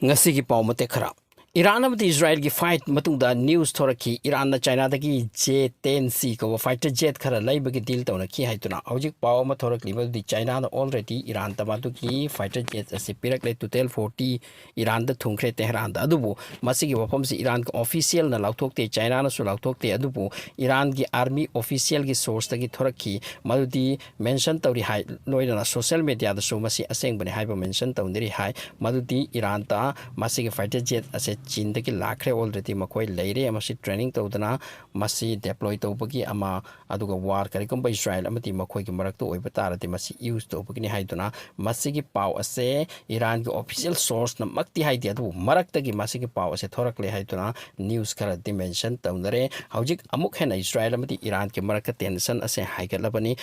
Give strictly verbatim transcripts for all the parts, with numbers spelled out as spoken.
ꯉꯁꯤꯒꯤ ꯄꯥꯎ ꯃꯇꯦꯛ ꯈꯔ꯫ ꯏꯔꯥꯟ ꯑꯃꯗꯤ ꯏꯖꯔꯥꯏꯜꯒꯤ ꯐꯥꯏꯠ ꯃꯇꯨꯡꯗ ꯅ꯭ꯌꯨꯁ ꯊꯣꯔꯛꯈꯤ, ꯏꯔꯥꯟꯅ ꯆꯥꯏꯅꯥꯗꯒꯤ ꯖꯦ ꯇꯦꯟ ꯁꯤ ꯀꯧꯕ ꯐꯥꯏꯇꯔ ꯖꯦꯠ ꯈꯔ ꯂꯩꯕꯒꯤ ꯗꯤꯜ ꯇꯧꯅꯈꯤ ꯍꯥꯏꯗꯨꯅ꯫ ꯍꯧꯖꯤꯛ ꯄꯥꯎ ꯑꯃ ꯊꯣꯔꯛꯂꯤ ꯃꯗꯨꯗꯤ ꯆꯥꯏꯅꯥꯅ already ꯏꯔꯥꯟꯗ ꯃꯗꯨꯒꯤ ꯐꯥꯏꯇꯔ ꯖꯦꯠ ꯑꯁꯤ ꯄꯤꯔꯛꯂꯦ, ꯇꯨ ꯇꯦꯜ ꯐꯣꯔꯇꯤ ꯏꯔꯥꯟꯗ ꯊꯨꯡꯈ꯭ꯔꯦ ꯇꯦꯍꯔꯥꯟꯗ꯫ ꯑꯗꯨꯕꯨ ꯃꯁꯤꯒꯤ ꯋꯥꯐꯝꯁꯤ ꯏꯔꯥꯟꯒꯤ ꯑꯣꯐꯤꯁꯤꯌꯦꯜꯅ ꯂꯥꯎꯊꯣꯛꯇꯦ, ꯆꯥꯏꯅꯥꯅꯁꯨ ꯂꯥꯎꯊꯣꯛꯇꯦ꯫ ꯑꯗꯨꯕꯨ ꯏꯔꯥꯟꯒꯤ ꯑꯥꯔꯃꯤ ꯑꯣꯐꯤꯁꯤꯌꯦꯜꯒꯤ ꯁꯣꯔꯁꯇꯒꯤ ꯊꯣꯔꯛꯈꯤ, ꯃꯗꯨꯗꯤ ꯃꯦꯟꯁꯟ ꯇꯧꯔꯤ ꯍꯥꯏ, ꯂꯣꯏꯅꯅ ꯁꯣꯁꯤꯌꯦꯜ ꯃꯦꯗꯤꯌꯥꯗꯁꯨ ꯃꯁꯤ ꯑꯁꯦꯡꯕꯅꯤ ꯍꯥꯏꯕ ꯃꯦꯟꯁꯟ ꯇꯧꯅꯔꯤ ꯍꯥꯏ꯫ ꯃꯗꯨꯗꯤ ꯏꯔꯥꯟꯗ ꯃꯁꯤꯒꯤ ꯐꯥꯏꯇꯔ ꯖꯦꯠ ꯑꯁꯦ ꯆꯤꯟꯗꯒꯤ ꯂꯥꯛꯈ꯭ꯔꯦ, already ꯃꯈꯣꯏ ꯂꯩꯔꯦ, ꯃꯁꯤ ꯇ꯭ꯔꯦꯅꯤꯡ ꯇꯧꯗꯅ ꯃꯁꯤ ꯗꯦꯄ꯭ꯂꯣꯏ ꯇꯧꯕꯒꯤ ꯑꯃ, ꯑꯗꯨꯒ ꯋꯥꯔ ꯀꯔꯤꯒꯨꯝꯕ ꯏꯁꯔꯥꯏꯜ ꯑꯃꯗꯤ ꯃꯈꯣꯏꯒꯤ ꯃꯔꯛꯇ ꯑꯣꯏꯕ ꯇꯥꯔꯗꯤ ꯃꯁꯤ ꯌꯨꯁ ꯇꯧꯕꯒꯤꯅꯤ ꯍꯥꯏꯗꯨꯅ ꯃꯁꯤꯒꯤ ꯄꯥꯎ ꯑꯁꯦ ꯏꯔꯥꯟꯒꯤ ꯑꯣꯐꯤꯁꯤꯌꯦꯜ ꯁꯣꯔꯁꯅꯃꯛꯇꯤ ꯍꯥꯏꯗꯦ, ꯑꯗꯨꯕꯨ ꯃꯔꯛꯇꯒꯤ ꯃꯁꯤꯒꯤ ꯄꯥꯎ ꯑꯁꯦ ꯊꯣꯔꯛꯂꯦ ꯍꯥꯏꯗꯨꯅ ꯅ꯭ꯌꯨꯁ ꯈꯔꯗꯤ ꯃꯦꯟꯁꯟ ꯇꯧꯅꯔꯦ꯫ ꯍꯧꯖꯤꯛ ꯑꯃꯨꯛ ꯍꯦꯟꯅ ꯏꯁꯔꯥꯏꯜ ꯑꯃꯗꯤ ꯏꯔꯥꯟꯒꯤ ꯃꯔꯛꯇ ꯇꯦꯟꯁꯟ ꯑꯁꯦ ꯍꯥꯏꯒꯠꯂꯕꯅꯤ꯫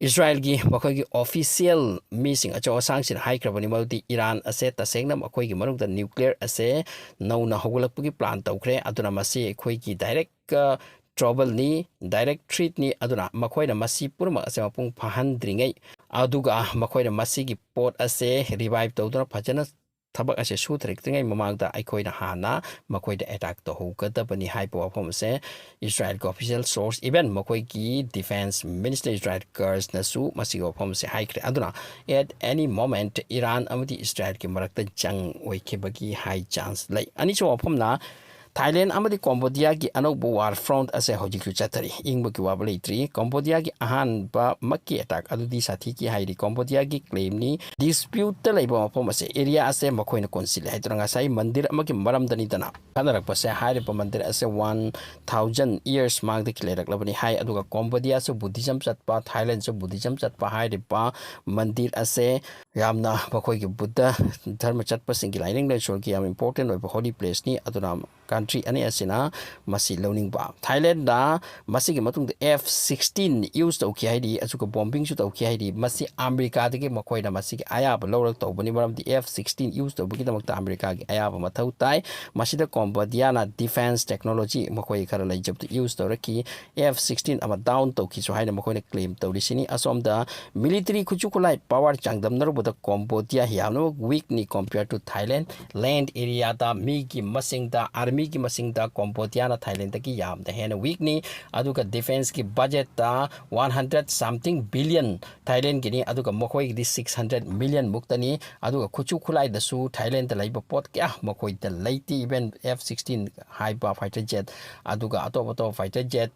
ꯏꯁꯔꯥꯏꯜꯒꯤ ꯃꯈꯣꯏꯒꯤ ꯑꯣꯐꯤꯁꯤꯌꯦꯜ ꯃꯤꯁꯤꯡ ꯑꯆꯧ ꯑꯁꯥꯡꯁꯤꯅ ꯍꯥꯏꯈ꯭ꯔꯕꯅꯤ, ꯃꯗꯨꯗꯤ ꯏꯔꯥꯟ ꯑꯁꯦ ꯇꯁꯦꯡꯅ ꯃꯈꯣꯏꯒꯤ ꯃꯅꯨꯡꯗ ꯅ꯭ꯌꯨꯀ꯭ꯂꯤꯌꯔ ꯑꯁꯦ ꯅꯧꯅ ꯍꯧꯒꯠꯂꯛꯄꯒꯤ ꯄ꯭ꯂꯥꯟ ꯇꯧꯈ꯭ꯔꯦ, ꯑꯗꯨꯅ ꯃꯁꯤ ꯑꯩꯈꯣꯏꯒꯤ ꯗꯥꯏꯔꯦꯛ ꯇ꯭ꯔꯕꯜꯅꯤ, ꯗꯥꯏꯔꯦꯛ ꯊ꯭ꯔꯤꯠꯅꯤ꯫ ꯑꯗꯨꯅ ꯃꯈꯣꯏꯅ ꯃꯁꯤ ꯄꯨꯝꯅꯃꯛ ꯑꯁꯦ ꯃꯄꯨꯡ ꯐꯥꯍꯟꯗ꯭ꯔꯤꯉꯩ, ꯑꯗꯨꯒ ꯃꯈꯣꯏꯅ ꯃꯁꯤꯒꯤ ꯄꯣꯠ ꯑꯁꯦ ꯔꯤꯚꯥꯏꯚ ꯇꯧꯗꯨꯅ ꯐꯖꯅ ꯊꯕꯛ ꯑꯁꯦ ꯁꯨꯊꯔꯛꯇ꯭ꯔꯤꯉꯩ ꯃꯃꯥꯡꯗ ꯑꯩꯈꯣꯏꯅ ꯍꯥꯟꯅ ꯃꯈꯣꯏꯗ ꯑꯦꯇꯥꯛ ꯇꯧꯍꯧꯒꯗꯕꯅꯤ ꯍꯥꯏꯕ ꯋꯥꯐꯝ ꯑꯁꯦ ꯏꯁꯔꯥꯏꯜꯒꯤ ꯑꯣꯐꯤꯁꯤꯌꯦꯜ ꯁꯣꯔꯁ, ꯏꯚꯟ ꯃꯈꯣꯏꯒꯤ ꯗꯤꯐꯦꯟꯁ ꯃꯤꯅꯤꯁꯇꯔ ꯏꯁꯔꯥꯏꯜ ꯀꯔꯁꯅꯁꯨ ꯃꯁꯤꯒꯤ ꯋꯥꯐꯝ ꯑꯁꯦ ꯍꯥꯏꯈ꯭ꯔꯦ꯫ ꯑꯗꯨꯅ at any moment ꯏꯔꯥꯟ ꯑꯃꯗꯤ ꯏꯁꯔꯥꯏꯜꯒꯤ ꯃꯔꯛꯇ ꯖꯪ ꯑꯣꯏꯈꯤꯕꯒꯤ ꯍꯥꯏ ꯆꯥꯟꯁ ꯂꯩ꯫ ꯑꯅꯤꯁꯨꯕ ꯋꯥꯐꯝꯅ ꯊꯥꯏꯂꯦꯟ ꯑꯃꯗꯤ ꯀꯣꯝꯕꯣꯗꯤꯌꯥꯒꯤ ꯑꯅꯧꯕ ꯋꯥꯔ ꯐ꯭ꯔꯣꯟꯠ ꯑꯁꯦ ꯍꯧꯖꯤꯛꯁꯨ ꯆꯠꯊꯔꯤ꯫ ꯏꯪꯕꯒꯤ ꯋꯥꯕ ꯂꯩꯇ꯭ꯔꯤ꯫ ꯀꯣꯝꯕꯣꯗꯤꯌꯥꯒꯤ ꯑꯍꯥꯟꯕꯃꯛꯀꯤ ꯑꯦꯇꯥꯛ ꯑꯗꯨꯗꯤ ꯁꯥꯊꯤꯈꯤ ꯍꯥꯏꯔꯤ꯫ ꯀꯣꯝꯕꯣꯗꯤꯌꯥꯒꯤ ꯀ꯭ꯂꯦꯝꯅꯤ꯫ ꯗꯤꯁꯄ꯭ꯌꯨꯠꯇ ꯂꯩꯕ ꯃꯐꯝ ꯑꯁꯦ, ꯑꯦꯔꯤꯌꯥ ꯑꯁꯦ ꯃꯈꯣꯏꯅ ꯀꯣꯟꯁꯤꯜꯂꯦ ꯍꯥꯏꯗꯨꯅ ꯉꯁꯥꯏ ꯃꯟꯗꯤꯔ ꯑꯃꯒꯤ ꯃꯔꯝꯗꯅꯤꯗꯅ ꯈꯟꯅꯔꯛꯄꯁꯦ꯫ ꯍꯥꯏꯔꯤꯕ ꯃꯟꯗꯤꯔ ꯑꯁꯦ ꯋꯥꯟ ꯊꯥꯎꯖꯟ ꯏꯌꯔꯁ ꯃꯥꯡꯗꯒꯤ ꯂꯩꯔꯛꯂꯕꯅꯤ ꯍꯥꯏ꯫ ꯑꯗꯨꯒ ꯀꯣꯝꯕꯣꯗꯤꯌꯥꯁꯨ ꯕꯨꯙꯤꯖꯝ ꯆꯠꯄ, ꯊꯥꯏꯂꯦꯟꯁꯨ ꯕꯨꯙꯤꯖꯝ ꯆꯠꯄ꯫ ꯍꯥꯏꯔꯤꯕ ꯃꯟꯗꯤꯔ ꯑꯁꯦ ꯌꯥꯝꯅ ꯃꯈꯣꯏꯒꯤ ꯕꯨꯙ ꯙꯔꯃ ꯆꯠꯄꯁꯤꯡꯒꯤ ꯂꯥꯏꯅꯤꯡ ꯂꯥꯏꯁꯣꯜꯒꯤ ꯌꯥꯝ ꯏꯝꯄꯣꯔꯇꯦꯟ ꯑꯣꯏꯕ ꯍꯣꯂꯤ ꯄ꯭ꯂꯦꯁꯅꯤ꯫ ꯑꯗꯨꯅ ꯀꯟꯇ꯭ꯔꯤ ꯑꯅꯤ ꯑꯁꯤꯅ ꯃꯁꯤ ꯂꯧꯅꯤꯡꯕ꯫ ꯊꯥꯏꯂꯦꯟꯗ ꯃꯁꯤꯒꯤ ꯃꯇꯨꯡꯗ ꯑꯦꯐ ꯁꯤꯛꯁꯇꯤꯟ ꯌꯨꯁ ꯇꯧꯈꯤ ꯍꯥꯏꯔꯤ, ꯑꯗꯨꯒ ꯕꯣꯝꯕꯤꯡꯁꯨ ꯇꯧꯈꯤ ꯍꯥꯏꯔꯤ꯫ ꯃꯁꯤ ꯑꯃꯦꯔꯤꯀꯥꯗꯒꯤ ꯃꯈꯣꯏꯅ ꯃꯁꯤꯒꯤ ꯑꯌꯥꯕ ꯂꯧꯔꯒ ꯇꯧꯕꯅꯤ, ꯃꯔꯝꯗꯤ ꯑꯦꯐ ꯁꯤꯛꯁꯇꯤꯟ ꯌꯨꯁ ꯇꯧꯕꯒꯤꯗꯃꯛꯇ ꯑꯃꯦꯔꯤꯀꯥꯒꯤ ꯑꯌꯥꯕ ꯃꯊꯧ ꯇꯥꯏ꯫ ꯃꯁꯤꯗ ꯀꯣꯝꯕꯣꯗꯤꯌꯥꯅ ꯗꯤꯐꯦꯟꯁ ꯇꯦꯛꯅꯣꯂꯣꯖꯤ ꯃꯈꯣꯏ ꯈꯔ ꯂꯩꯖꯕꯗꯨ ꯌꯨꯁ ꯇꯧꯔꯛꯈꯤ꯫ ꯑꯦꯐ ꯁꯤꯛꯁꯇꯤꯟ ꯑꯃ ꯗꯥꯎꯟ ꯇꯧꯈꯤꯁꯨ ꯍꯥꯏꯅ ꯃꯈꯣꯏꯅ ꯀ꯭ꯂꯦꯝ ꯇꯧꯔꯤꯁꯤꯅꯤ꯫ ꯑꯁꯣꯝꯗ ꯃꯤꯂꯤꯇꯔꯤ ꯈꯨꯠꯁꯨ ꯈꯨꯠꯂꯥꯏ ꯄꯥꯋꯔ ꯆꯥꯡꯗꯝꯅꯔꯨꯕꯗ ꯃꯔꯛꯇ ꯀꯣꯝꯕꯣꯗꯤꯌꯥ ꯌꯥꯝꯅꯃꯛ weakꯅꯤ compare to Thailand꯫ Land areaꯗ ꯃꯤꯒꯤ ꯃꯁꯤꯡꯗ, armyꯒꯤ ꯃꯁꯤꯡꯗ ꯀꯣꯝꯕꯣꯗꯤꯌꯥꯅ Thailandꯗꯒꯤ ꯌꯥꯝꯅ ꯍꯦꯟꯅ weakꯅꯤ꯫ ꯑꯗꯨꯒ defenceꯀꯤ budgetꯇ one hundred something billion Thailandꯒꯤꯅꯤ, ꯑꯗꯨꯒ ꯃꯈꯣꯏꯒꯤꯗꯤ six hundred million ꯃꯨꯛꯇꯅꯤ꯫ ꯑꯗꯨꯒ ꯈꯨꯠꯁꯨ ꯈꯨꯠꯂꯥꯏꯗꯁꯨ Thailandꯗ ꯂꯩꯕ ꯄꯣꯠ ꯀꯌꯥ ꯃꯈꯣꯏꯗ ꯂꯩꯇꯦ꯫ Even F sixteen ꯍꯥꯏꯕ fighter jet, ꯑꯗꯨꯒ ꯑꯇꯣꯞ ꯑꯇꯣꯞꯄ fighter jet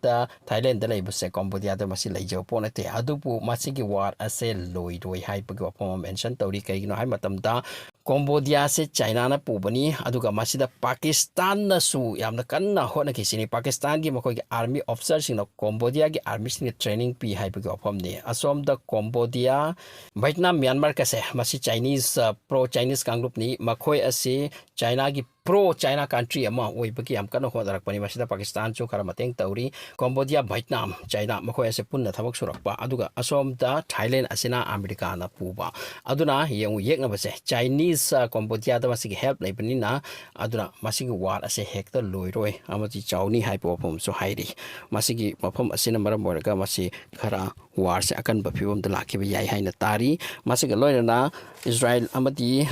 Thailandꯗ ꯂꯩꯕꯁꯦ ꯀꯣꯝꯕꯣꯗꯤꯌꯥꯗ ꯃꯁꯤ ꯂꯩꯖꯕ ꯄꯣꯠ ꯅꯠꯇꯦ꯫ ꯑꯗꯨꯕꯨ ꯃꯁꯤꯒꯤ war ꯑꯁꯦ ꯂꯣꯏꯔꯣꯏ ꯍꯥꯏꯕꯒꯤ ꯋꯥꯐꯝ ꯑꯃ mention ꯇꯧꯔꯤ꯫ ꯀꯩꯒꯤꯅꯣ ꯍꯥꯏꯕ ꯃꯇꯝꯗ ꯀꯣꯝꯕꯣꯗꯤꯌꯥꯁꯦ ꯆꯥꯏꯅꯥꯅ ꯄꯨꯕꯅꯤ, ꯑꯗꯨꯒ ꯃꯁꯤꯗ ꯄꯥꯀꯤꯁꯇꯥꯟꯅꯁꯨ ꯌꯥꯝꯅ ꯀꯟꯅ ꯍꯣꯠꯅꯈꯤꯁꯤꯅꯤ꯫ ꯄꯥꯀꯤꯁꯇꯥꯟꯒꯤ ꯃꯈꯣꯏꯒꯤ army officerꯁꯤꯡꯅ ꯀꯣꯝꯕꯣꯗꯤꯌꯥꯒꯤ armyꯁꯤꯡꯗ training ꯄꯤ ꯍꯥꯏꯕꯒꯤ ꯋꯥꯐꯝꯅꯤ꯫ ꯑꯁꯣꯝꯗ ꯀꯣꯝꯕꯣꯗꯤꯌꯥ, ꯚꯦꯠꯅꯥꯝ, ꯃ꯭ꯌꯥꯟꯃꯥꯔꯒꯁꯦ ꯃꯁꯤ Chinese, ꯑ, pro Chinese ꯀꯥꯡꯂꯨꯞꯅꯤ꯫ ꯃꯈꯣꯏ ꯑꯁꯤ ꯆꯥꯏꯅꯥꯒꯤ pro China country ꯑꯃ ꯑꯣꯏꯕꯒꯤ ꯌꯥꯝ ꯀꯟꯅ ꯍꯣꯠꯅꯔꯛꯄꯅꯤ꯫ ꯃꯁꯤꯗ ꯄꯥꯀꯤꯁꯇꯥꯟꯁꯨ ꯈꯔ ꯃꯇꯦꯡ ꯇꯧꯔꯤ꯫ ꯀꯣꯝꯕꯣꯗꯤꯌꯥ, ꯚꯦꯠꯅꯥꯝ, ꯆꯥꯏꯅꯥ ꯃꯈꯣꯏ ꯑꯁꯦ ꯄꯨꯟꯅ ꯊꯕꯛ ꯁꯨꯔꯛꯄ, ꯑꯗꯨꯒ ꯑꯁꯣꯝꯗ ꯊꯥꯏꯂꯦꯟ ꯑꯁꯤꯅ ꯑꯃꯦꯔꯤꯀꯥꯅ ꯄꯨꯕ꯫ ꯑꯗꯨꯅ ꯌꯦꯡꯉꯨ, ꯌꯦꯛꯅꯕꯁꯦ Chinese, ꯑ, ꯀꯣꯝꯕꯣꯗꯤꯌꯥꯗ ꯃꯁꯤꯒꯤ help ꯂꯩꯕꯅꯤꯅ, ꯑꯗꯨꯅ ꯃꯁꯤꯒꯤ war ꯑꯁꯦ ꯍꯦꯛꯇ ꯂꯣꯏꯔꯣꯏ ꯑꯃꯗꯤ ꯆꯥꯎꯅꯤ ꯍꯥꯏꯕ ꯋꯥꯐꯝ ꯑꯃꯁꯨ ꯍꯥꯏꯔꯤ꯫ ꯃꯁꯤꯒꯤ ꯃꯐꯝ ꯑꯁꯤꯅ ꯃꯔꯝ ꯑꯣꯏꯔꯒ ꯃꯁꯤ ꯈꯔ warꯁꯦ ꯑꯀꯟꯕ ꯐꯤꯕꯝꯗ ꯂꯥꯛꯈꯤꯕ ꯌꯥꯏ ꯍꯥꯏꯅ ꯇꯥꯔꯤ꯫ ꯃꯁꯤꯒ ꯂꯣꯏꯅꯅ ꯏꯁꯔꯥꯏꯜ ꯑꯃꯗꯤ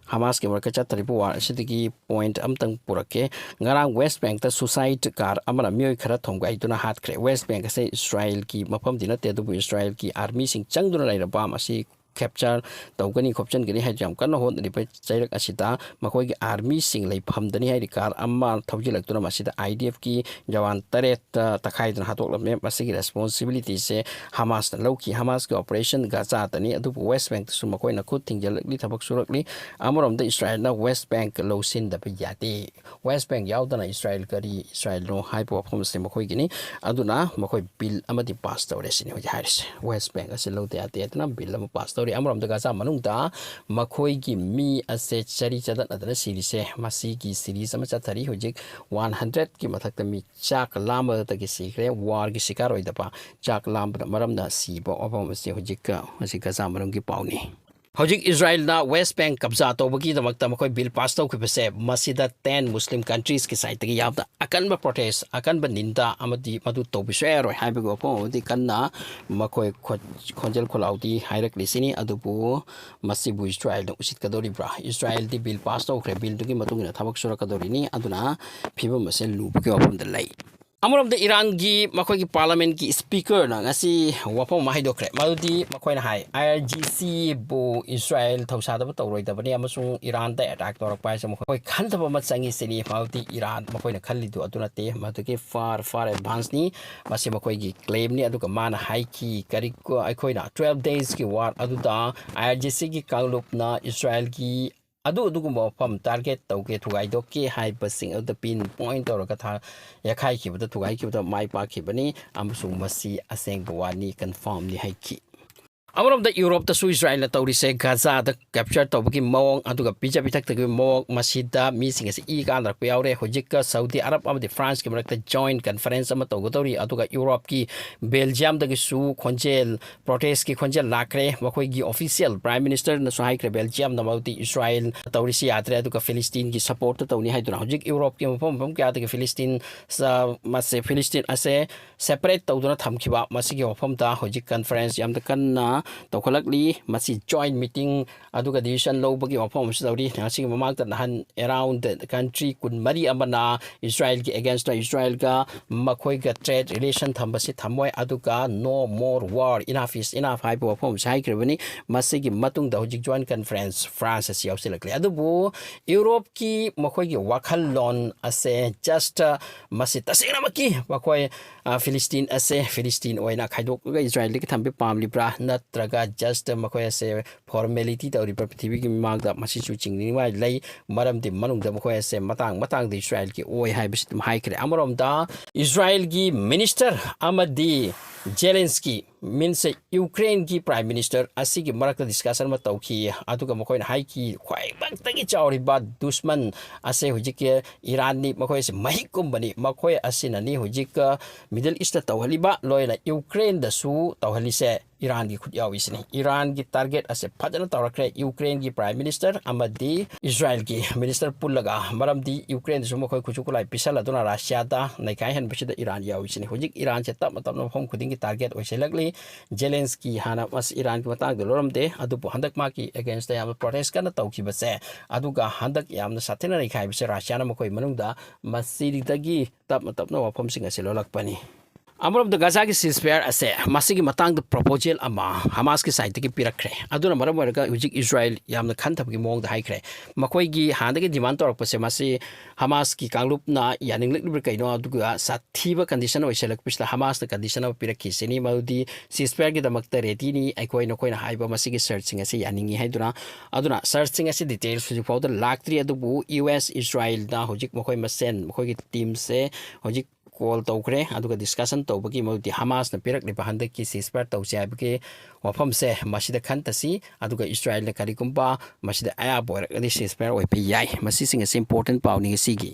ꯍꯃꯥꯁꯀꯤ ꯃꯔꯛꯇ ꯆꯠꯊꯔꯤꯕ war ꯑꯁꯤꯗꯒꯤ point ꯑꯃꯇꯪ ꯄꯨꯔꯛꯀꯦ꯫ ꯉꯔꯥꯡ West Bankꯇ suicide car ꯑꯃꯅ ꯃꯤꯑꯣꯏ ꯈꯔ ꯊꯣꯝꯒꯥꯏꯗꯨꯅ ꯍꯥꯠꯈ꯭ꯔꯦ꯫ West Bank ꯑꯁꯦ ꯏꯁꯔꯥꯏꯜꯒꯤ ꯃꯐꯝꯗꯤ ꯅꯠꯇꯦ, ꯑꯗꯨꯕꯨ ꯏꯁꯔꯥꯏꯜꯒꯤ armyꯁꯤꯡ ꯆꯪꯗꯨꯅ ꯂꯩꯔꯕ, ꯃꯁꯤ capture ꯇꯧꯒꯅꯤ ꯈꯣꯠꯆꯟꯒꯅꯤ ꯍꯥꯏꯗꯨ ꯌꯥꯝ ꯀꯟꯅ ꯍꯣꯠꯅꯔꯤꯕ ꯆꯩꯔꯛ ꯑꯁꯤꯗ ꯃꯈꯣꯏꯒꯤ armyꯁꯤꯡ ꯂꯩꯐꯝꯗꯅꯤ ꯍꯥꯏꯔꯤ car ꯑꯃ ꯊꯧꯖꯤꯜꯂꯛꯇꯨꯅ ꯃꯁꯤꯗ IDFꯀꯤ ꯖꯋꯥꯟ ꯇꯔꯦꯠ ꯇꯈꯥꯏꯗꯨꯅ ꯍꯥꯠꯇꯣꯛꯂꯝꯃꯦ꯫ ꯃꯁꯤꯒꯤ responsibilityꯁꯦ ꯍꯃꯥꯁꯅ ꯂꯧꯈꯤ꯫ ꯍꯃꯥꯁꯀꯤ operation ꯒꯥꯖꯥꯗꯅꯤ, ꯑꯗꯨꯕꯨ West Bankꯇꯁꯨ ꯃꯈꯣꯏꯅ ꯈꯨꯠ ꯊꯤꯡꯖꯤꯜꯂꯛꯂꯤ, ꯊꯕꯛ ꯁꯨꯔꯛꯂꯤ꯫ ꯑꯃꯔꯣꯝꯗ ꯏꯁꯔꯥꯏꯜꯅ West Bank ꯂꯧꯁꯤꯟꯗꯕ ꯌꯥꯗꯦ꯫ West Bank ꯌꯥꯎꯗꯅ ꯏꯁꯔꯥꯏꯜ ꯀꯔꯤ ꯏꯁꯔꯥꯏꯜꯅꯣ ꯍꯥꯏꯕ ꯋꯥꯐꯝ ꯑꯁꯤ ꯃꯈꯣꯏꯒꯤꯅꯤ꯫ ꯑꯗꯨꯅ ꯃꯈꯣꯏ bill ꯑꯃꯗꯤ pass ꯇꯧꯔꯦ ꯁꯤꯅꯤ ꯍꯧꯖꯤꯛ ꯍꯥꯏꯔꯤꯁꯦ꯫ West Bank ꯑꯁꯤ ꯂꯧꯗ ꯌꯥꯗꯦ ꯑꯗꯨꯅ bill ꯑꯃ pass ꯇꯧꯔꯤ꯫ ꯑꯃꯔꯣꯝꯗ ꯒꯥꯖꯥ ꯃꯅꯨꯡꯗ ꯃꯈꯣꯏꯒꯤ ꯃꯤ ꯑꯁꯦ ꯆꯔꯤ ꯆꯗꯠꯅꯗꯅ ꯁꯤꯔꯤꯁꯦ, ꯃꯁꯤꯒꯤ series ꯑꯃ ꯆꯠꯊꯔꯤ꯫ ꯍꯧꯖꯤꯛ one hundredꯀꯤ ꯃꯊꯛꯇ ꯃꯤ ꯆꯥꯛ ꯂꯥꯝꯕꯗꯒꯤ ꯁꯤꯈ꯭ꯔꯦ꯫ Warꯒꯤ ꯁꯤꯀꯥꯔ ꯑꯣꯏꯗꯕ, ꯆꯥꯛ ꯂꯥꯝꯕꯅ ꯃꯔꯝꯅ ꯁꯤꯕ ꯋꯥꯐꯝ ꯑꯁꯤ ꯍꯧꯖꯤꯛꯀ ꯃꯁꯤ ꯒꯥꯖꯥ ꯃꯅꯨꯡꯒꯤ ꯄꯥꯎꯅꯤ꯫ ꯍꯧꯖꯤꯛ ꯏꯁꯔꯥꯏꯜꯅ ꯋꯦꯁ ꯕꯦꯡ ꯀꯕꯖꯥ ꯇꯧꯕꯒꯤꯗꯃꯛꯇ ꯃꯈꯣꯏ ꯕꯤꯜ ꯄꯥꯁ ꯇꯧꯈꯤꯕꯁꯦ, ꯃꯁꯤꯗ ꯇꯦꯟ ꯃꯨꯁꯂꯤꯝ ꯀꯟꯇ꯭ꯔꯤꯁꯀꯤ ꯁꯥꯏꯠꯇꯒꯤ ꯌꯥꯝꯅ ꯑꯀꯟꯕ ꯄ꯭ꯔꯣꯇꯦꯁ, ꯑꯀꯟꯕ ꯅꯤꯟꯗꯥ ꯑꯃꯗꯤ ꯃꯗꯨ ꯇꯧꯕꯁꯨ ꯌꯥꯔꯣꯏ ꯍꯥꯏꯕꯒꯤ ꯋꯥꯐꯝ ꯑꯃꯗꯤ ꯀꯟꯅ ꯃꯈꯣꯏ ꯈꯣ-, ꯈꯣꯟꯖꯦꯜ ꯈꯣꯜꯂꯥꯎꯗꯤ ꯍꯥꯏꯔꯛꯂꯤꯁꯤꯅꯤ꯫ ꯑꯗꯨꯕꯨ ꯃꯁꯤꯕꯨ ꯏꯁꯔꯥꯏꯜꯅ ꯎꯁꯤꯠꯀꯗꯧꯔꯤꯕ꯭ꯔꯥ? ꯏꯁꯔꯥꯏꯜꯗꯤ ꯕꯤꯜ ꯄꯥꯁ ꯇꯧꯈ꯭ꯔꯦ, ꯕꯤꯜꯗꯨꯒꯤ ꯃꯇꯨꯡ ꯏꯟꯅ ꯊꯕꯛ ꯁꯨꯔꯛꯀꯗꯧꯔꯤꯅꯤ꯫ ꯑꯗꯨꯅ ꯐꯤꯕꯝ ꯑꯁꯦ ꯂꯨꯕꯒꯤ ꯋꯥꯐꯝꯗ ꯂꯩ꯫ ꯑꯃꯔꯣꯝꯗ ꯏꯔꯥꯟꯒꯤ ꯃꯈꯣꯏꯒꯤ ꯄꯥꯔꯂꯥꯃꯦꯟꯒꯤ ꯁ꯭ꯄꯤꯀꯔꯅ ꯉꯁꯤ ꯋꯥꯐꯝ ꯑꯃ ꯍꯥꯏꯗꯣꯛꯈ꯭ꯔꯦ꯫ ꯃꯗꯨꯗꯤ ꯃꯈꯣꯏꯅ ꯍꯥꯏ, ꯑꯥꯏ ꯑꯥꯔ ꯖꯤ ꯁꯤꯕꯨ ꯏꯁꯔꯥꯏꯜ ꯊꯧꯁꯥꯗꯕ ꯇꯧꯔꯣꯏꯗꯕꯅꯤ ꯑꯃꯁꯨꯡ ꯏꯔꯥꯟꯗ ꯑꯦꯇꯥꯛ ꯇꯧꯔꯛꯄ ꯍꯥꯏꯁꯦ ꯃꯈꯣꯏ ꯈꯟꯊꯕ ꯑꯃ ꯆꯪꯉꯤ ꯁꯤꯅꯤ꯫ ꯃꯗꯨꯗꯤ ꯏꯔꯥꯟ ꯃꯈꯣꯏꯅ ꯈꯜꯂꯤꯗꯨ ꯑꯗꯨ ꯅꯠꯇꯦ, ꯃꯗꯨꯒꯤ ꯐꯥꯔ ꯐꯥꯔ ꯑꯦꯗꯚꯥꯟꯁꯅꯤ꯫ ꯃꯁꯤ ꯃꯈꯣꯏꯒꯤ ꯀ꯭ꯂꯦꯝꯅꯤ꯫ ꯑꯗꯨꯒ ꯃꯥꯅ ꯍꯥꯏꯈꯤ, ꯀꯔꯤ, ꯑꯩꯈꯣꯏꯅ ꯇ꯭ꯋꯦꯜꯐ ꯗꯦꯖꯀꯤ ꯋꯥꯔ ꯑꯗꯨꯗ ꯑꯥꯏ ꯑꯥꯔ ꯖꯤ ꯁꯤꯒꯤ ꯀꯥꯡꯂꯨꯞꯅ ꯏꯁꯔꯥꯏꯜꯒꯤ ꯑꯗꯨ ꯑꯗꯨꯒꯨꯝꯕ ꯃꯐꯝ ꯇꯥꯔꯒꯦꯠ ꯇꯧꯒꯦ, ꯊꯨꯒꯥꯏꯗꯣꯛꯀꯦ ꯍꯥꯏꯕꯁꯤꯡ ꯑꯗꯨꯗ ꯄꯤꯟ ꯄꯣꯏꯟ ꯇꯧꯔꯒ ꯊꯥ-, ꯌꯥꯈꯥꯏꯈꯤꯕꯗ, ꯊꯨꯒꯥꯏꯈꯤꯕꯗ ꯃꯥꯏ ꯄꯥꯛꯈꯤꯕꯅꯤ ꯑꯃꯁꯨꯡ ꯃꯁꯤ ꯑꯁꯦꯡꯕ ꯋꯥꯅꯤ, ꯀꯟꯐꯥꯔꯝꯅꯤ ꯍꯥꯏꯈꯤ꯫ ꯑꯃꯔꯣꯝꯗ ꯌꯨꯔꯣꯞꯇꯁꯨ ꯏꯁꯔꯥꯏꯜꯅ ꯇꯧꯔꯤꯁꯦ, ꯒꯥꯖꯥꯗ ꯀꯦꯞꯆꯔ ꯇꯧꯕꯒꯤ ꯃꯑꯣꯡ ꯑꯗꯨꯒ ꯄꯤꯖ ꯄꯤꯊꯛꯇꯒꯤ ꯃꯑꯣꯡ, ꯃꯁꯤꯗ ꯃꯤꯁꯤꯡ ꯑꯁꯤ ꯏ ꯀꯥꯟꯅꯔꯛꯄ ꯌꯥꯎꯔꯦ꯫ ꯍꯧꯖꯤꯛꯀ ꯁꯥꯎꯗꯤ ꯑꯔꯕ ꯑꯃꯗꯤ ꯐ꯭ꯔꯥꯟꯁꯀꯤ ꯃꯔꯛꯇ ꯖꯣꯏꯟ ꯀꯟꯐꯔꯦꯟꯁ ꯑꯃ ꯇꯧꯒꯗꯧꯔꯤ꯫ ꯑꯗꯨꯒ ꯌꯨꯔꯣꯞꯀꯤ ꯕꯦꯜꯖꯤꯌꯝꯗꯒꯤꯁꯨ ꯈꯣꯟꯖꯦꯜ, ꯄ꯭ꯔꯣꯇꯦꯁꯀꯤ ꯈꯣꯟꯖꯦꯜ ꯂꯥꯛꯈ꯭ꯔꯦ꯫ ꯃꯈꯣꯏꯒꯤ ꯑꯣꯐꯤꯁꯤꯌꯦꯜ ꯄ꯭ꯔꯥꯏꯝ ꯃꯤꯅꯤꯁꯇꯔꯅꯁꯨ ꯍꯥꯏꯈ꯭ꯔꯦ, ꯕꯦꯜꯖꯤꯌꯝꯅ ꯃꯗꯨꯗꯤ ꯏꯁꯔꯥꯏꯜ ꯇꯧꯔꯤꯁꯤ ꯌꯥꯗ꯭ꯔꯦ, ꯑꯗꯨꯒ ꯐꯤꯂꯤꯁꯇꯤꯟꯒꯤ ꯁꯄꯣꯔꯠꯇ ꯇꯧꯅꯤ ꯍꯥꯏꯗꯨꯅ꯫ ꯍꯧꯖꯤꯛ ꯌꯨꯔꯣꯞꯀꯤ ꯃꯐꯝ ꯃꯐꯝ ꯀꯌꯥꯗꯒꯤ ꯐꯤꯂꯤꯁꯇꯤꯟ, ꯑ, ꯃꯁꯦ, ꯐꯤꯂꯤꯁꯇꯤꯟ ꯑꯁꯦ ꯁꯦꯄꯔꯦꯠ ꯇꯧꯗꯨꯅ ꯊꯝꯈꯤꯕ, ꯃꯁꯤꯒꯤ ꯋꯥꯐꯝꯗ ꯍꯧꯖꯤꯛ ꯀꯟꯐꯔꯦꯟꯁ ꯌꯥꯝꯅ ꯀꯟꯅ ꯇꯧꯈꯠꯂꯛꯂꯤ꯫ ꯃꯁꯤ ꯖꯣꯏꯟ ꯃꯤꯇꯤꯡ ꯑꯗꯨꯒ ꯗꯤꯁꯤꯖꯟ ꯂꯧꯕꯒꯤ ꯋꯥꯐꯝ ꯑꯃꯁꯨ ꯇꯧꯔꯤ꯫ ꯉꯁꯤꯒꯤ ꯃꯃꯥꯡꯗ ꯅꯍꯥꯟ ꯑꯦꯔꯥꯎꯟ ꯀꯟꯇ꯭ꯔꯤ ꯀꯨꯟꯃꯔꯤ ꯑꯃꯅ ꯏꯁꯔꯥꯏꯜꯒꯤ ꯑꯦꯒꯦꯟꯁꯇ, ꯏꯁꯔꯥꯏꯜꯒ ꯃꯈꯣꯏꯒ ꯇ꯭ꯔꯦꯗ ꯔꯤꯂꯦꯁꯟ ꯊꯝꯕꯁꯤ ꯊꯝꯃꯣꯏ, ꯑꯗꯨꯒ "No more war, enough is enough" ꯍꯥꯏꯕ ꯋꯥꯐꯝ ꯑꯃꯁꯨ ꯍꯥꯏꯈ꯭ꯔꯕꯅꯤ꯫ ꯃꯁꯤꯒꯤ ꯃꯇꯨꯡꯗ ꯍꯧꯖꯤꯛ ꯖꯣꯏꯟ ꯀꯟꯐꯔꯦꯟꯁ ꯐ꯭ꯔꯥꯟꯁ ꯑꯁꯤ ꯌꯥꯎꯁꯤꯜꯂꯛꯂꯦ꯫ ꯑꯗꯨꯕꯨ ꯌꯨꯔꯣꯞꯀꯤ ꯃꯈꯣꯏꯒꯤ ꯋꯥꯈꯜꯂꯣꯟ ꯑꯁꯦ ꯖꯁ ꯃꯁꯤ ꯇꯁꯦꯡꯅꯃꯛꯀꯤ ꯃꯈꯣꯏ, ꯑ, ꯐꯤꯂꯤꯁꯇꯤꯟ ꯑꯁꯦ ꯐꯤꯂꯤꯁꯇꯤꯟ ꯑꯣꯏꯅ ꯈꯥꯏꯗꯣꯛꯂꯒ ꯏꯁꯔꯥꯏꯜꯗꯒꯤ ꯊꯝꯕ ꯄꯥꯝꯂꯤꯕ꯭ꯔꯥ, ꯅꯠꯇ꯭ꯔꯒ ꯖꯁ ꯃꯈꯣꯏ ꯑꯁꯦ ꯐꯣꯔꯃꯦꯂꯤꯇꯤ ꯇꯧꯔꯤꯕ꯭ꯔꯥ ꯄ꯭ꯔꯤꯊꯤꯕꯤꯒꯤ ꯃꯤꯃꯥꯡꯗ? ꯃꯁꯤꯁꯨ ꯆꯤꯡꯅꯤꯡꯉꯥꯏ ꯂꯩ꯫ ꯃꯔꯝꯗꯤ ꯃꯅꯨꯡꯗ ꯃꯈꯣꯏ ꯑꯁꯦ ꯃꯇꯥꯡ ꯃꯇꯥꯡꯗ ꯏꯁꯔꯥꯏꯜꯒꯤ ꯑꯣꯏ ꯍꯥꯏꯕꯁꯤ ꯑꯗꯨꯝ ꯍꯥꯏꯈ꯭ꯔꯦ꯫ ꯑꯃꯔꯣꯝꯗ ꯏꯁꯔꯥꯏꯜꯒꯤ ꯃꯤꯅꯤꯁꯇꯔ ꯑꯃꯗꯤ ꯖꯦꯂꯦꯟꯁꯀꯤ ꯃꯤꯟꯁꯦ ꯌꯨꯀ꯭ꯔꯦꯟꯒꯤ Prime Minister ꯑꯁꯤꯒꯤ ꯃꯔꯛꯇ discussion ꯑꯃ ꯇꯧꯈꯤ꯫ ꯑꯗꯨꯒ ꯃꯈꯣꯏꯅ ꯍꯥꯏꯈꯤ, ꯈ꯭ꯋꯥꯏꯃꯛꯇꯒꯤ ꯆꯥꯎꯔꯤꯕ ꯗꯨꯁꯃꯟ ꯑꯁꯦ ꯍꯧꯖꯤꯛꯀꯤ ꯏꯔꯥꯟꯅꯤ, ꯃꯈꯣꯏꯁꯦ ꯃꯍꯤꯛꯀꯨꯝꯕꯅꯤ, ꯃꯈꯣꯏ ꯑꯁꯤꯅꯅꯤ ꯍꯧꯖꯤꯛ Middle Eastꯇ ꯇꯧꯍꯜꯂꯤꯕ, ꯂꯣꯏꯅ ꯌꯨꯀ꯭ꯔꯦꯟꯗꯁꯨ ꯇꯧꯍꯜꯂꯤꯁꯦ ꯏꯔꯥꯟꯒꯤ ꯈꯨꯠ ꯌꯥꯎꯏꯁꯤꯅꯤ꯫ ꯏꯔꯥꯟꯒꯤ target ꯑꯁꯦ ꯐꯖꯅ ꯇꯧꯔꯛꯈ꯭ꯔꯦ꯫ ꯌꯨꯀ꯭ꯔꯦꯟꯒꯤ Prime Minister ꯑꯃꯗꯤ ꯏꯁꯔꯥꯏꯜꯒꯤ Minister ꯄꯨꯜꯂꯒ, ꯃꯔꯝꯗꯤ ꯌꯨꯀ꯭ꯔꯦꯟꯗꯁꯨ ꯃꯈꯣꯏ ꯈꯨꯠꯁꯨ ꯈꯨꯠꯂꯥꯏ ꯄꯤꯁꯜꯂꯗꯨꯅ ꯔꯁꯤꯌꯥꯗ ꯅꯩꯈꯥꯏꯍꯟꯕꯁꯤꯗ ꯏꯔꯥꯟ ꯌꯥꯎꯏꯁꯤꯅꯤ꯫ ꯍꯧꯖꯤꯛ ꯏꯔꯥꯟꯁꯦ ꯇꯞꯅ ꯇꯞꯅ ꯃꯐꯝ ꯈꯨꯗꯤꯡꯒꯤ target ꯑꯣꯏꯁꯤꯜꯂꯛꯂꯤ꯫ ꯖꯦꯂꯦꯟꯁꯀꯤ ꯍꯥꯟꯅ ꯃꯁꯤ ꯏꯔꯥꯟꯒꯤ ꯃꯇꯥꯡꯗ ꯂꯧꯔꯝꯗꯦ, ꯑꯗꯨꯕꯨ ꯍꯟꯗꯛ ꯃꯥꯒꯤ againstꯇ ꯌꯥꯝꯅ protest ꯀꯟꯅ ꯇꯧꯈꯤꯕꯁꯦ, ꯑꯗꯨꯒ ꯍꯟꯗꯛ ꯌꯥꯝꯅ ꯁꯥꯊꯤꯅ ꯅꯩꯈꯥꯏꯕꯁꯦ ꯔꯁꯤꯌꯥꯅ ꯃꯈꯣꯏ ꯃꯅꯨꯡꯗ ꯃꯁꯤꯗꯒꯤ ꯇꯞꯅ ꯇꯞꯅ ꯋꯥꯐꯝꯁꯤꯡ ꯑꯁꯤ ꯂꯣꯜꯂꯛꯄꯅꯤ꯫ ꯑꯃꯔꯣꯝꯗ ꯒꯥꯖꯥꯒꯤ ceasefire ꯑꯁꯦ ꯃꯁꯤꯒꯤ ꯃꯇꯥꯡꯗ proposal ꯑꯃ ꯍꯃꯥꯁꯀꯤ sideꯇꯒꯤ ꯄꯤꯔꯛꯈ꯭ꯔꯦ꯫ ꯑꯗꯨꯅ ꯃꯔꯝ ꯑꯣꯏꯔꯒ ꯍꯧꯖꯤꯛ ꯏꯁꯔꯥꯏꯜ ꯌꯥꯝꯅ ꯈꯟꯊꯕꯒꯤ ꯃꯑꯣꯡꯗ ꯍꯥꯏꯈ꯭ꯔꯦ꯫ ꯃꯈꯣꯏꯒꯤ ꯍꯥꯟꯅꯗꯒꯤ demand ꯇꯧꯔꯛꯄꯁꯦ ꯃꯁꯤ ꯍꯃꯥꯁꯀꯤ ꯀꯥꯡꯂꯨꯞꯅ ꯌꯥꯅꯤꯡꯂꯛꯂꯤꯕ꯭ꯔꯥ ꯀꯩꯅꯣ, ꯑꯗꯨꯒ ꯁꯥꯊꯤꯕ condition ꯑꯣꯏꯁꯜꯂꯛꯄꯁꯤꯗ ꯍꯃꯥꯁꯅ condition ꯑꯃ ꯄꯤꯔꯛꯈꯤꯁꯤꯅꯤ, ꯃꯗꯨꯗꯤ ceasefireꯒꯤꯗꯃꯛꯇ readyꯅꯤ ꯑꯩꯈꯣꯏ, ꯅꯈꯣꯏꯅ ꯍꯥꯏꯕ ꯃꯁꯤꯒꯤ shirtꯁꯤꯡ ꯑꯁꯤ ꯌꯥꯅꯤꯡꯉꯤ ꯍꯥꯏꯗꯨꯅ꯫ ꯑꯗꯨꯅ shirtꯁꯤꯡ ꯑꯁꯤ details ꯍꯧꯖꯤꯛ ꯐꯥꯎꯗ ꯂꯥꯛꯇ꯭ꯔꯤ, ꯑꯗꯨꯕꯨ ꯌꯨ ꯑꯦꯁ ꯏꯁꯔꯥꯏꯜꯅ ꯍꯧꯖꯤꯛ ꯃꯈꯣꯏ ꯃꯁꯦꯟ, ꯃꯈꯣꯏꯒꯤ teamꯁꯦ ꯍꯧꯖꯤꯛ call ꯇꯧꯈ꯭ꯔꯦ꯫ ꯑꯗꯨꯒ discussion ꯇꯧꯕꯒꯤ ꯃꯗꯨꯗꯤ ꯍꯃꯥꯁꯅ ꯄꯤꯔꯛꯂꯤꯕ ꯍꯟꯗꯛꯀꯤ ceasefire ꯇꯧꯁꯦ ꯍꯥꯏꯕꯒꯤ ꯋꯥꯐꯝꯁꯦ ꯃꯁꯤꯗ ꯈꯟꯊꯁꯤ, ꯑꯗꯨꯒ ꯏꯁꯔꯥꯏꯜꯅ ꯀꯔꯤꯒꯨꯝꯕ ꯃꯁꯤꯗ ꯑꯌꯥꯕ ꯑꯣꯏꯔꯒꯗꯤ ceasefire ꯑꯣꯏꯕ ꯌꯥꯏ꯫ ꯃꯁꯤꯁꯤꯡ ꯑꯁꯤ important ꯄꯥꯎꯅꯤ ꯉꯁꯤꯒꯤ꯫